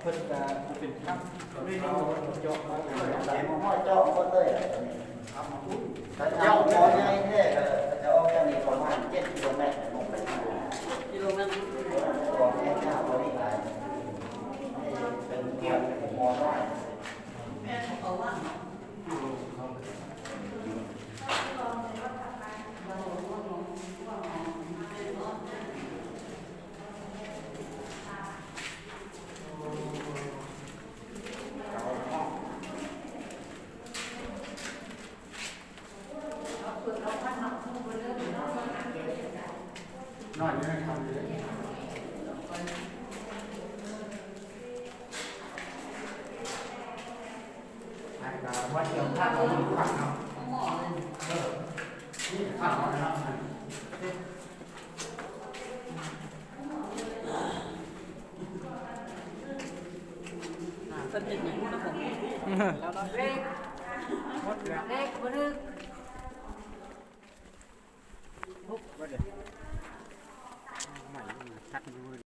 ເພິ່ນກະບໍ່ເປັນທຳ ເຈາະ ເຈາະ ເຈາະເລີຍ ເຂົາເຈົ້າເອົາໃຫຍ່ແທ້ ເຂົາເຈົ້າອອກຈາກນີ້ປະມານເຈັດກິໂລແມັດ ລົງໄປ ເຈັດກິໂລແມັດ ຂອງແທ້ເຈົ້າບໍ່ໄດ້ຫຼາຍ ເປັນເຂື່ອນໝໍນ້ອຍ. ນ້ອຍຢູ່ໃນຄຳນີ້ເດ້ ໃຫ້ກະວ່າຕຽມພາກເອົາຢູ່ຂ້າງເນາະ ເອີ ນີ້ຂ້າງເຮົາເນາະ. ເພິ່ນເຮັດຫຍັງນະ ເບຣກ ເບຣກບໍ່ຖືກ ທຸບບໍ່ໄດ້ ໃໝ່ຕັດຢູ່